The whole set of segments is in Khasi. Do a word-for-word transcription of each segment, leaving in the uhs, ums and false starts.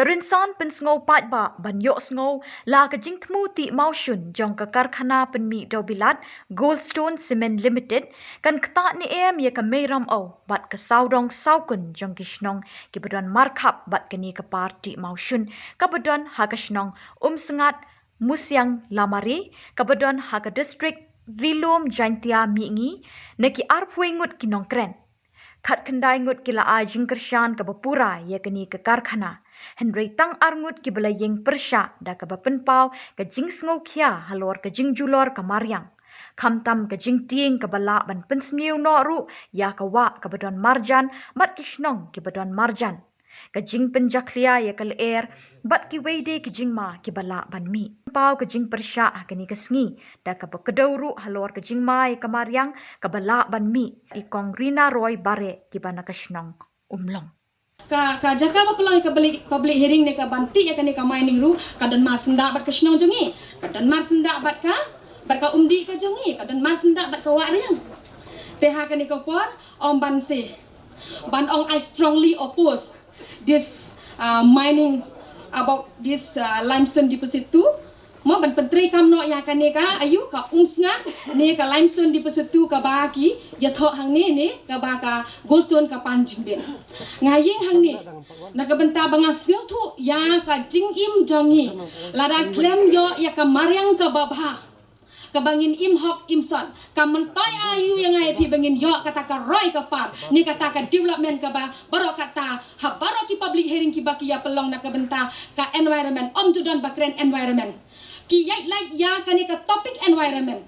Rynsan pynsngew paidbah ban ïohsngew la ka jingthmu tih mawshun jong ka karkhana pynmih dewbilat Goldstone Cement Limited kan ktah ne em ïa ka mei ram aw bad ka sawdong sawkun jong ki shnong kiba don markhap bad kane ka par tih mawshun kaba don ha ka shnong Umsngat, Musiang Lamare, kaba don ha ka distrik Ri-lum Jaiñtia Mihngi, na ki arphew ngut ki nongkren. Khatkhyndai ngut ki la ai jingkyrshan kaba pura ïa kane ka karkhana. Hynrei tang ar ngut kiba la ïeng pyrshah da kaba pynpaw ka jingsngewkhia halor ka jingjulor ka mariang. Khamtam ka jingtieng kaba lah ban pynsniew noh ruh ïa ka wah kaba don marjan bad ki shnong kiba don marjan. Ka jingpynjakhlia ïa ka lyer bad kiwei de ki jingma kiba lah ban mih. Paw ka jingpyrshah ha kane ka sngi da kaba kdew ruh halor ka jingma ïa ka mariang kaba lah ban mih. I Kong Rina Roy Bareh kiba na ka shnong Umlong. Ka, ka jaka ba pynlong ka public, public hearing ne ka ban tih ïa kane ka mining ruh ka don marsyndah bad ka shnong jong ngi, ka don marsyndah bad ka, bad ka umdih ka jong ngi, ka don marsyndah bad ka wah riang. Te ha kane ka por ong ban se, ban ong I strongly oppose this, uh, mining about this, uh, limestone deposit two. Mo ban pyntreikam noh ïa kane ka, aïu, ka Umsngat ne ka limestone deposit two kaba ki ïathoh hangne ne kaba ka Goldstone ka pan jingbit. Nga ïeng hangne na ka bynta ba nga sngewthuh ïa ka jingim jong ngi. Lada khlem ïoh ïa ka mariang kaba bha, kaba ngin im hok im sot, ka myntoi aïu ïa nga ïa phi ba ngin ïoh kata ka roi ka par ne kata ka development kaba baroh kata ha baroh ki public hearing kiba ki ïa pynlong na ka bynta ka environment, ym ju don ba kren environment. Ki ïaid lait ïa kane ka topic environment.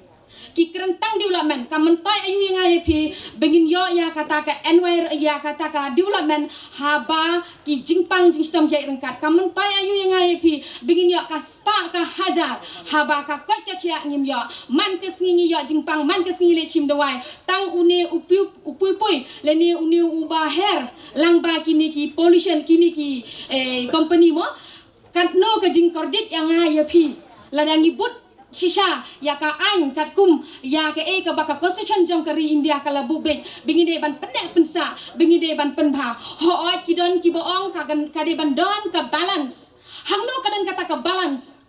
Ki kren tang development, ka myntoi aïu ïa nga ïa phi ba ngin ïoh ïa kata ka envir-, ïa kata ka development haba ki jingpang jingshitom ki ïaid ryngkat. Ka myntoi aïu ïa nga ïa phi ba ngin ïoh ka spah ka hajar haba ka koit ka khiah ngim ïoh. Man ka sngi ngi ïoh jingpang, man ka sngi leit shim dawai. Tang une u pui, u pui pui lane une uba her lang ba kine ki pollution, kine ki, eh, company mo. Katno ka jingkordit ïa nga ïa phi lada ngi bud shisha ïa ka aiñ katkum ïa kaei kaba ka constitution jong ka ri India ka la buh beit, ba ngi dei ban pynneh pynsah, ba ngi dei ban pynbha. Hooid, ki don kiba ong ka gan-, ka dei ban don ka balance. Hangno ka don kata ka balance?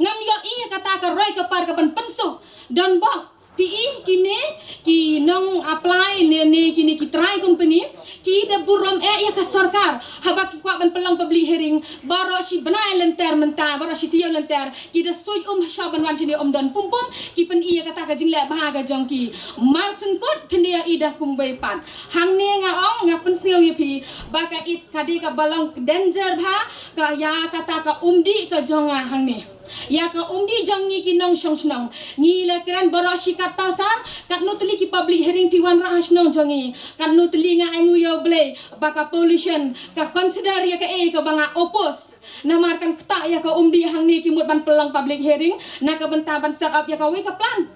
Ngam ïohi ïa kata ka roi ka par ka ban pynsuk. Don bok phi i kine ki nong apply ne, ne kine ki trai company ki da burom eh ïa ka sorkar. Haba ki kwah ban pynlong public hearing baroh shi bnai lynter mynta, baroh shi taïew lynter, ki da suit um sha ban wan shane, um don pum pum, ki pyni ïa kata ka jingleh bha ka jong ki. Mar syn kut phin da ïohi da kumwei pat. Hangne nga ong, nga pynsngew ïa phi ba ka it ka dei kaba long danger bha, ka ïa kata ka umdih ka jong nga hangne. Ïa ka umdih jong ngi ki nongshong shnong. Ngi la kren baroh shi kat taw sar, katno tylli ki public hearing phi wanrah ha shnong jong ngi. Katno tylli nga ainguh ïa U Blei ba ka pollution ka consider ïa kaei kaba nga oppose. Namar kan ktah ïa ka umdih hangne, ki mut ban pynlong public hearing na ka bynta ban set up ïa kawei ka plan.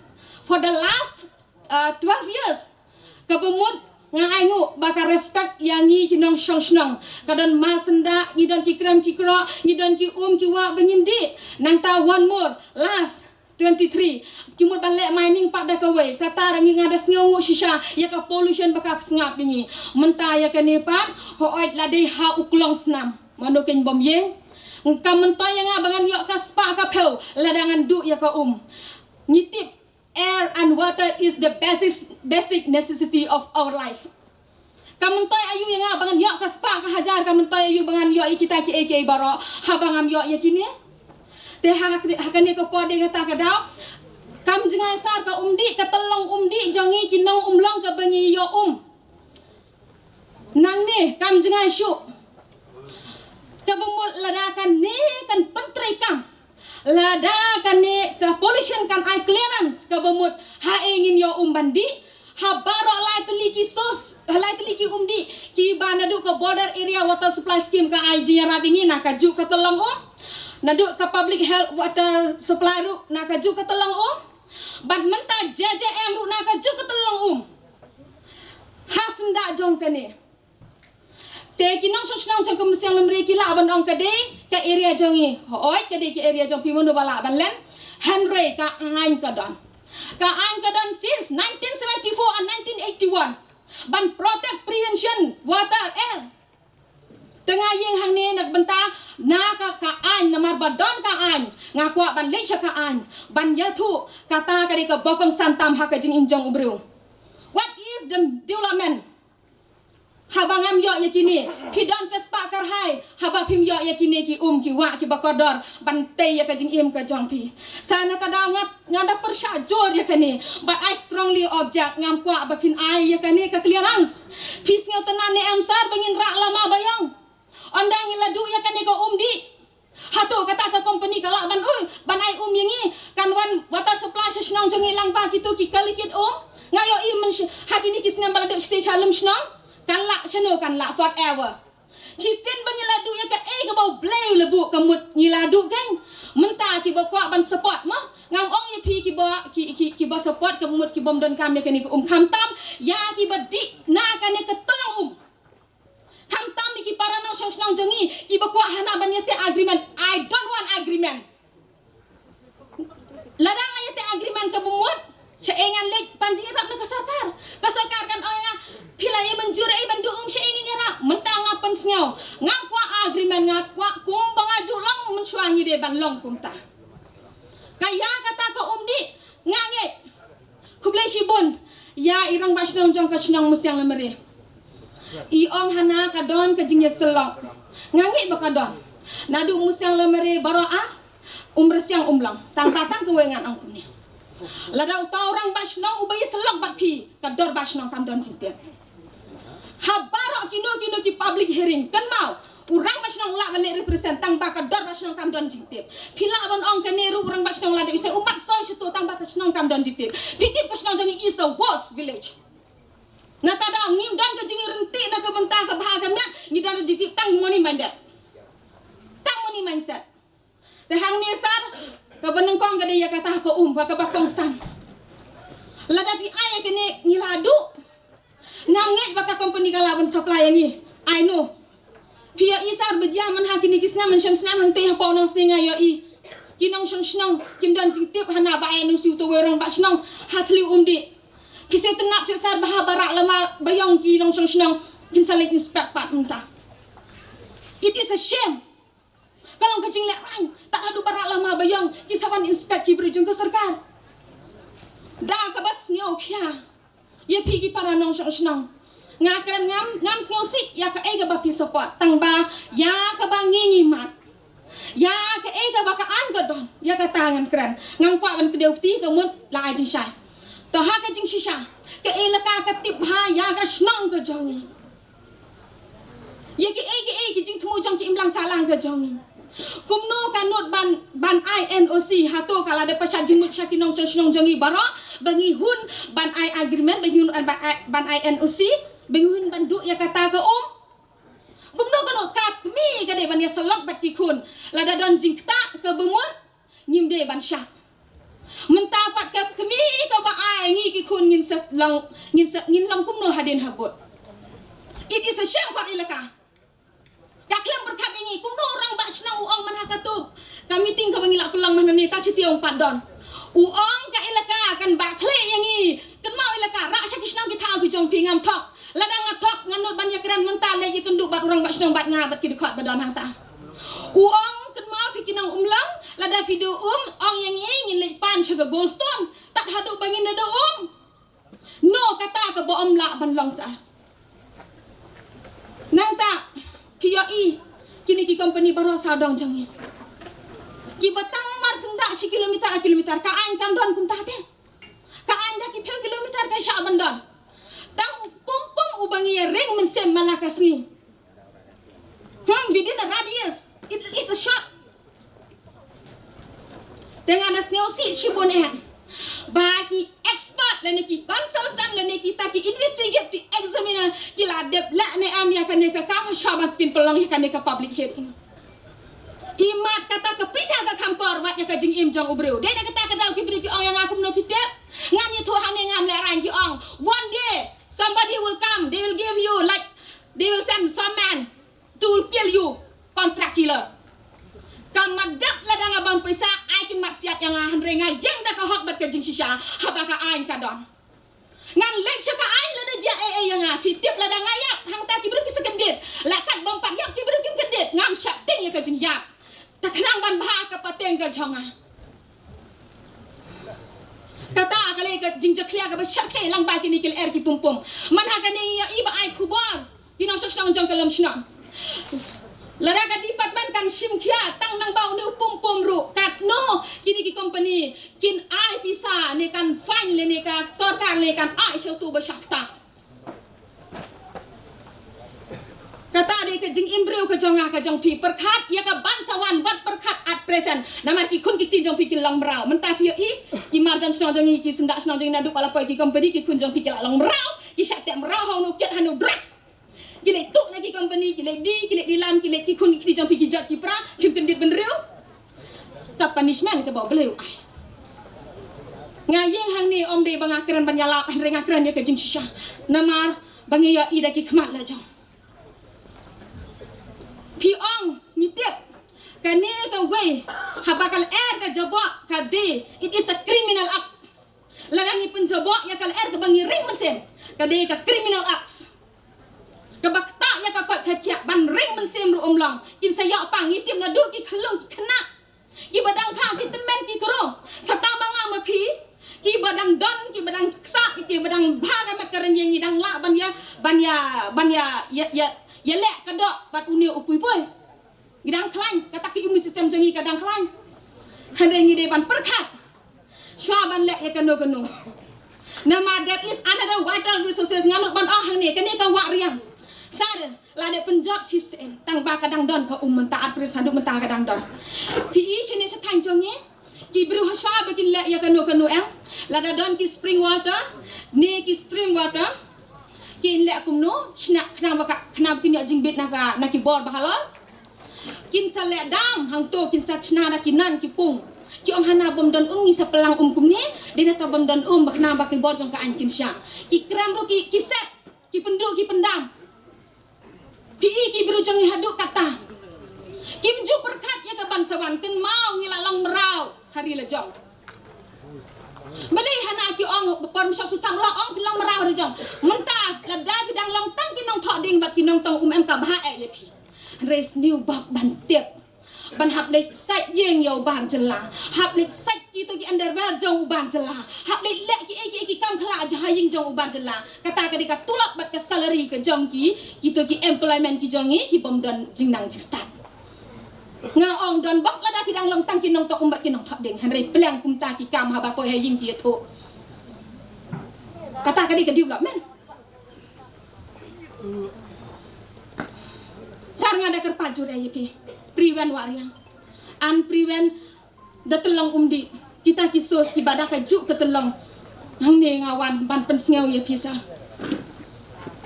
For the last, uh, twelve years, kaba mut nga ainguh ba ka respect ïa ngi ki nongshong shnong ka don marsyndah, ngi don ki krem ki krok, ngi don ki um ki wah ba ngin dih. Nangta one more, last twenty-three, ki mut ban leh mining pat da kawei. Kata ruh ngi, nga da sngewnguh shisha ïa ka pollution ba ka sngap ïa ngi. Mynta ïa kane pat, hooid, la dei ha u klong snam, mano kein bym ïeng. Ka myntoi ïa nga ba ngan ïoh ka spah ka phew lada ngan duh ïa ka um. Ngi tip, air and water is the basic, basic necessity of our life. Ka myntoi aïu ïa nga ba ngan ïoh ka spah ka hajar, ka myntoi aïu ba ngan ïoh ïa kita kiei kiei baroh haba ngam ïoh ïa kine? Te ha ka, ha kane ka por de kata ka daw, kam jngai sar ka umdih, ka tyllong umdih jong ngi ki nong Umlong kaba ngi ïoh um. Nangne kam jngai shuh. Kaba mut lada kane kan pyntreikam, lada kane ka pollution kan ai clearance, kaba mut haei ngin ïoh um ban dih? Ha baroh lai tylli ki source, lai tylli ki umdih kiba naduh ka Border Area Water Supply Scheme ka ai jingïarap ïa ngi, na kajuh ka tyllong um. Naduh ka Public Health Water Supply ruh na kajuh ka tyllong um. Bad mynta J J M ruh na kajuh ka tyllong um. Ha syndah jong kane. Te ki nongshong shnong jong ka Umsiang Lamre ki lah ban ong ka dei ka area jong ngi. Hooid, ka dei ka area jong phi, mano ba lah ban len? Hynrei ka aiñ ka don. Ka aiñ ka don since nineteen seventy-four and nineteen eighty-one ban protect, prevention, water, air. Te nga ïeng hangne na ka bynta na ka, ka aiñ, namar ba don ka aiñ, nga kwah ban leit sha ka aiñ ban ïathuh kata ka dei kaba kongsan tam ha ka jingim jong u briew. What is the development? Haba ngam ïoh ïa kine, phi don ka spah kyrhai haba phim ïoh ïa kine ki um ki wah kiba kordor ban tei ïa ka jingim ka jong phi. Sa na ka daw nga, nga da pyrshah jur ïa kane, but I strongly object, ngam kwah ba phin ai ïa kane ka clearance. Phi sngewtynnat ne em sir ba ngin rah lama ba ïong? Ynda ngi la duh ïa kane ka um dih, hato kata ka company ka lah ban, ui, ban ai um ïa ngi, kan wan water supply sha shnong jong ngi lang ba kito ki kali kit um? Nga ïohi mynshwa ha kine ki snem ba la dep stage ha lum shnong. Kan lah shano, kan lah forever. Shisien ba ngi la duh ïa kaei kaba U Blei u la buh ka mut ngi la duh keiñ. Mynta kiba kwah ban support mo, ngam ong ïa phi kiba, ki, ki, kiba support ka mut kibym donkam ïa kane ka um, khamtam ïa kiba dih na kane ka tyllong um. Khamtam ïa ki para nongshong shnong jong ngi kiba kwah hana ban ïateh agreement. I don't want agreement. Lada nga ïateh agreement kaba mut, shaei ngan leit pan jingïarap na ka sorkar? Ka sorkar kan ong ïa nga, phi la ïa mynjur ei ban duh um, shaei ngin ïarap? Mynta nga pynsngew, nga kwah agreement, nga kwah kumba nga ju long mynshuwa, ngi dei ban long kumta. Ka ïa kata ka um dih nga ngeit. Khublei shibun ïa i rangbah shnong jong ka shnong Musiang Lamare. I ong hana ka don ka jingïasyllok. Nga ngeit ba ka don. Naduh Musiang Lamare baroh ar, Umrasiang Umlong. Tang ba tang kawei ngan ong kumne. Lada uta u rangbah shnong uba ïasyllok bad phi, ka dorbar shnong kam don jingtip. Ha baroh kino kino ki public hearing, kynmaw, u rangbah shnong u lah ban leit represent, tang ba ka dorbar shnong kam don jingtip. Phi lah ban ong kane ruh, u rangbah shnong la dep ïaseng, u mat soi shato, tang ba ka shnong kam don jingtip. Phi tip ka shnong jong ngi is a worst village. Nangta da ngim don ka jingïaryntih na ka bynta ka bha ka miat, ngi don jingtip tang money minded. Tang money mindset. Te hangne sir, kaba nyngkong ka dei ïa kata ka um, kaba kongsan. Lada phi ai ïa kane ngi la duh. Ngam ngeit ba ka company ka lah ban supply ïa ngi. I know. Phi ïohi sir, ba jia man ha kine ki snem, mynshem snem hangtei hapoh Nongsngi nga ïohi ki nongshong shnong kim don jingtip hana ba ai N O C uta uwei u rangbah shnong ha thliew um dih. Phi sngewtynnat seh sir ba haba rah lama ba ïong ki nongshong shnong kin sa leit inspect pat mynta. It is a shame. Ka long ka jinglehrain, tad haduh ba rah lama ba ïong ki sa wan inspect ki briew jong ka sorkar. Da kaba sngew khia ïa phi ki para nongshong shnong. Nga kren ngam, ngam sngewsih ïa kaei kaba phi support, tang ba ïa kaba ngi ngi mad, ïa kaei kaba ka aiñ ka don, ïa kata ngan kren. Ngam kwah ban kdew kti, ka mut la ai jingshai. To ha ka jingshisha, ka elaka ka tip bha ïa ka shnong ka jong ngi. Ïa kiei kiei ki jingthmu jong ki imlang sahlang ka jong ngi. Kumno ka nud ban, ban ai N O C, hato ka la dep pynshah jingmut sha ki nongshong shnong jong ngi baroh ba ngi hun ban ai agreement, ba ngi hun ban ai, ban ai N O C, ba ngi hun ban duh ïa kata ka um? Kumno ka nud? Ka kmie ka dei ban ïasyllok bad ki khun. Lada don jingktah kaba mut, ngim dei ban shah. Mynta pat ka kmie kaba ai ngi ki khun, ngin sa long, ngin sa, ngin long kumno hadien habud? It is a shame for Elaka. Ka khlem pyrkhat ïa ngi, kumno u rangbah shnong u ong man ha kato ka meeting kaba ngi la pynlong mynne, ta shi taïew pat don. U ong ka Elaka kan bah khlieh ïa ngi. Kynmaw Elaka, rah sha ki shnong ki thaw ki jong phi, ngam thok. Lada nga thok, nga nud ban ïakren mynta, leit ïakynduh bad u rangbah shnong bad nga bad ki dkhot ba don hangta. U ong, kynmaw phi ki nong Umlong, lada phi duh um, ong ïa ngi, ngin leit pan sha ka Goldstone, tad haduh ba ngin da duh um. No kata kaba ym lah ban long shuh. Nangta phi ïohi kine ki company baroh sawdong jong ngi, kiba tang mar syndah shi kilometer ar kilometer, ka aiñ kam don kumta te. Ka aiñ da ki phew kilometer ka shah ban don. Tang pum pum uba ngi ïa ring mynsiem man la ka sngi. Hmm, within a radius, it is a short. Te nga da sngewsih shibun eh ba ki expert lane ki consultant lane kita ki investigative examiner ki la dep leh ne em ïa kane ka kam, ha shwa ban kin pynlong ïa kane ka public hearing. Imat kata ka pisa ka kham por wat ïa ka jingim jong u briew. Dei na kata ka daw ki briew ki ong ïa nga, kumno phi tip? Ngan ïathuh hangne, ngam lehraiñ. Ki ong, one day somebody will come, they will give you, like, they will send some man to kill you, contract killer. Ka mat dep lada nga bam pisa, ai kin mat siat ïa nga, hynrei nga ïeng da ka hok bad ka jingshisha haba ka aiñ ka don. Ngan leit sha ka aiñ lada jia ei ei ïa nga. Phi tip lada nga ïap hangta ki briew ki sa kyndit. La kat bym pat ïap ki briew kim kyndit. Ngam shah tieng ïa ka jingïap. Te khnang ban bha ka pateng ka jong nga. Kata ka lei ka jingjakhlia kaba shyrkhei lang ba kine ki lyer ki pum pum. Man ha kane ïa i ba ai khubor. Ki nongshong shnong jong ka lum shnong. Lada ka department kan shim khia tang nang ba une u pum pum ruh. Katno kine ki company kin ai pisa ne kan fine lane ka sorkar lane kan ai sha uto ba shah ktah. Kata dei ka jingim briew ka jong nga ka jong phi, pyrkhat ïa ka ban sa wan bad pyrkhat at present. Namar ki khun ki kti jong phi kin long mraw. Mynta phi ïohi ki marjan shnong jong ngi, ki syndah shnong jong ngi, naduh ba la poi ki company ki khun jong phi ki la long mraw. Ki shah teh mraw ha une u kit ha une u drugs. Ki leit tuh na ki company, ki leit die, ki leit die lam, ki leit, ki khun ki kti jong phi ki jot ki pra, kim kyndit bynriew. Ka punishment kaba U Blei u ai. Nga ïeng hangne ym dei ba nga kren ban ïalap, hynrei nga kren ïa ka jingshisha. Namar ba ngi ïohi da ki khmat la jong. Phi ong ngi tip. Kane kawei, haba ka lyer ka jaboh ka dei, it is a criminal act. Lada ngi pynjaboh ïa ka lyer kaba ngi ring mynsiem, ka dei ka criminal acts. Kaba ktah ïa ka koit ka khiah, ban ring mynsiem ruh ym long. Kin sa ïoh pang, ngi tip naduh ki khyllung ki khynnah, kiba dang kha ki tymmen ki kro. Sa tang ma nga ma phi, kiba dang don, kiba dang ksah, kiba dang bha ka met ka rynïeng, ngi dang lah ban ïa, ban ïa, ban ïa, ïa, ïa, ïa leh ka doh bad une u pui pui. Ngi dang khlaiñ, kata ka immune system jong ngi ka dang khlaiñ. Hynrei ngi dei ban pyrkhat shuwa ban leh ïa kano kano. Namar that is another vital resources, nga nud ban ong hangne, kane ka wah riang. Sar, la dei pynjot shisien, tang ba ka dang don ka um mynta, at present haduh mynta ka dang don. Phi i shane sha thaiñ jong ngi, ki briew ha shuwa ba kin leh ïa kano kano em. Lada don ki spring water ne ki stream water, kin leh kumno, shna khnang ba ka, khnang ba kin ïoh jingbit na ka, na ki bor ba halor. Kin sa leh dam hangto, kin sa shna da ki nan ki pung. Ki ong hana bym don um ngi sa pynlang um kumne, dei na ta bym don um ba khnang ba ki bor jong ka aiñ kin shah. Ki krem ruh ki, ki set, ki pynduh ki pyndam. Phi i ki briew jong ngi haduh katta. Kim ju pyrkhat ïa ka ban sa wan, kynmaw ngi la long mraw ha ri la jong. Balei hana ki ong, por mynshuwa shu tam la ong phi long mraw ha ri jong. Mynta lada phi dang long tang ki nongthoh dieng bad ki nongtong um em ka bha eh ïa phi. Hynrei sniew bok ban tip. Ban hap leit sait ïing ïa u bar jylla. Hap leit sait kito ki underwear jong u bar jylla. Hap leit leh kiei kiei ki kam khla jong ha ïing jong u bar jylla. Kata ka dei ka tulop bad ka salary ka jong ki, kito ki employment ki jong ngi, ki bym don jingnang jingstad. Nga ong don bok lada phi dang long tang ki nongtong um bad ki nongthoh dieng. Hynrei pliang kumta ki kam haba poi ha ïing ki ïathuh. Kata ka dei ka development. Sar nga da kyrpad jur ïa phi. Prevent wah riang. An prevent da tyllong um dih. Kita ki source kiba da ka juk ka tyllong. Hangne nga wan ban pynsngew ïa phi sa.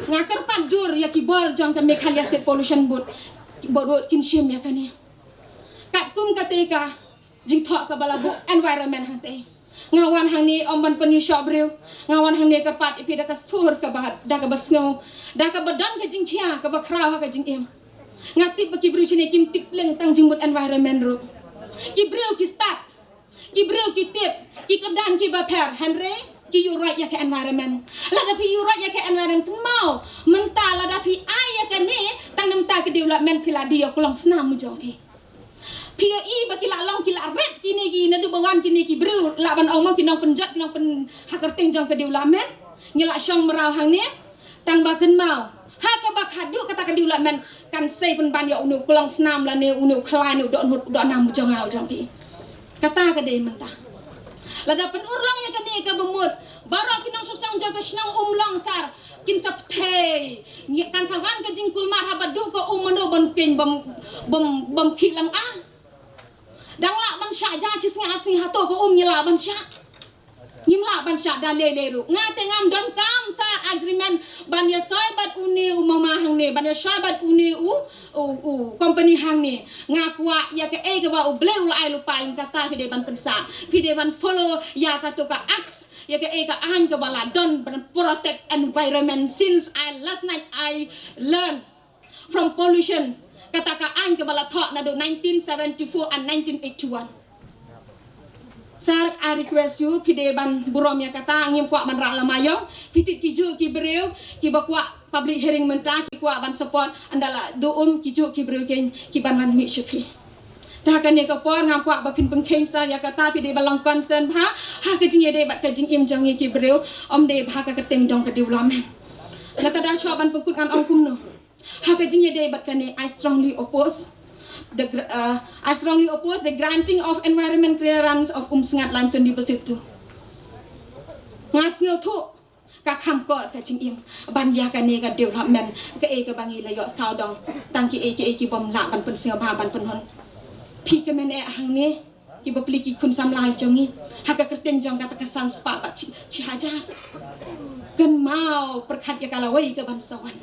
Nga kyrpad jur ïa ki bor jong ka Meghalaya State Pollution Board. Ki bor bor kin shim ïa kane. Katkum kata ka jingthoh kaba la buh environment hangta. Nga wan hangne ym ban pyni shoh briew. Nga wan hangne kyrpad ïa phi da ka sur kaba, da kaba sngew, da kaba don ka jingkhia kaba khraw ha ka jingim. Nga tip ba ki briew shane kim tip leng tang jingmut environment ruh. Ki briew ki stad, ki briew ki tip, ki kyrdan kiba pher, hynrei ki ïuhroit ïa ka environment. Lada phi ïuhroit ïa ka environment kynmaw, mynta lada phi ai ïa kane, tang namar ka development phi la die ïa u klongsnam u jong phi. Phi ïohi ba ki la long, ki la rep kine ki, naduh ba wan kine ki briew, lah ban ong mo ki nongpynjot, nongpyn ha kyrteng jong ka development. Ngi la shong mraw hangne, tang ba kynmaw. Ha kaba khatduh kata ka development kan sei pynban ïa une u klongsnam lane une u khlaiñ, une u dohnud, u dohnam u jong nga u jong phi. Kata ka dei mynta. Lada pynurlong ïa kane kaba mut, baroh ki nongshong shnong jong ka shnong Umlong Sar kin sa pynthei. Ngi kan sa wan ka jingkulmar haba duh ka um, mano ban khih, bym, bym, bym khih lang ah. Dang lah ban shah ja shisngi shisngi, hato ka um ngi lah ban shah? Ngim lah ban shah da lei lei ruh. Nga te ngam donkam sa agreement ban ïasoi bad une u mama hangne, ban ïasoi bad une u, u, u company hangne. Nga kwah ïa kaei kaba U Blei u la ai lypa ïa kata phi dei ban pynsah. Phi dei ban follow ïa kato ka acts, ïa kaei ka aiñ kaba la don ban protect environment. Since I, last night I learn from pollution. Kata ka aiñ kaba la thoh naduh nineteen seventy-four and nineteen eighty-one. Sir, I request you, phi dei ban burom ïa kata, ngim kwah ban rah lama ïong. Phi tip ki juh ki briew kiba kwah public hearing mynta ki kwah ban support, ynda la duh um ki juh ki briew ki, ki ban wan mih sha phi. Te ha kane ka por nga kwah ba phin pynkheiñ sa ïa kata, phi dei ban long concern bha ha ka jingïadei bad ka jingim jong ngi ki briew, ym dei bha ka kyrteng jong ka development. Nata da shuwa ban pynkut ngan ong kumno. Ha ka jingïadei bad kane, I strongly oppose the gr- uh, I strongly oppose the granting of environment clearance of Umsngat limestone deposit two. Nga sngewthuh ka kham kut ka jingim ban ïa kane ka development, kaei kaba ngi la ïoh sawdong, tang kiei kiei ki bym lah ban pynsngewbha ban pynhun. Phi kmen eh hangne, ki bapli ki khun samla jong ngi, ha ka kyrteng jong kata ka san spah bad shi, shi hajar. Kynmaw pyrkhat ïa ka lawei ka ban sa wan.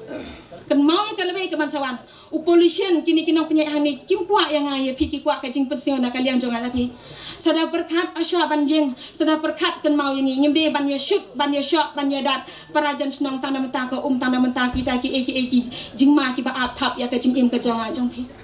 Kynmaw ïa ka lawei ka ban sa wan. U politician, kine ki nongpynïaid hangne kim kwah ïa nga ïa phi, ki kwah ka jingpynsngew na ka liang jong nga ïa phi. Sa da pyrkhat, asha ban ïeng, sa da pyrkhat, kynmaw ïa ngi, ngim dei ban ïa shoot, ban ïa shoh, ban ïa dat para jan shnong tang na mynta ka um, tang na mynta kita kiei kiei ki jingma kiba ap thap ïa ka jingim ka jong nga jong phi.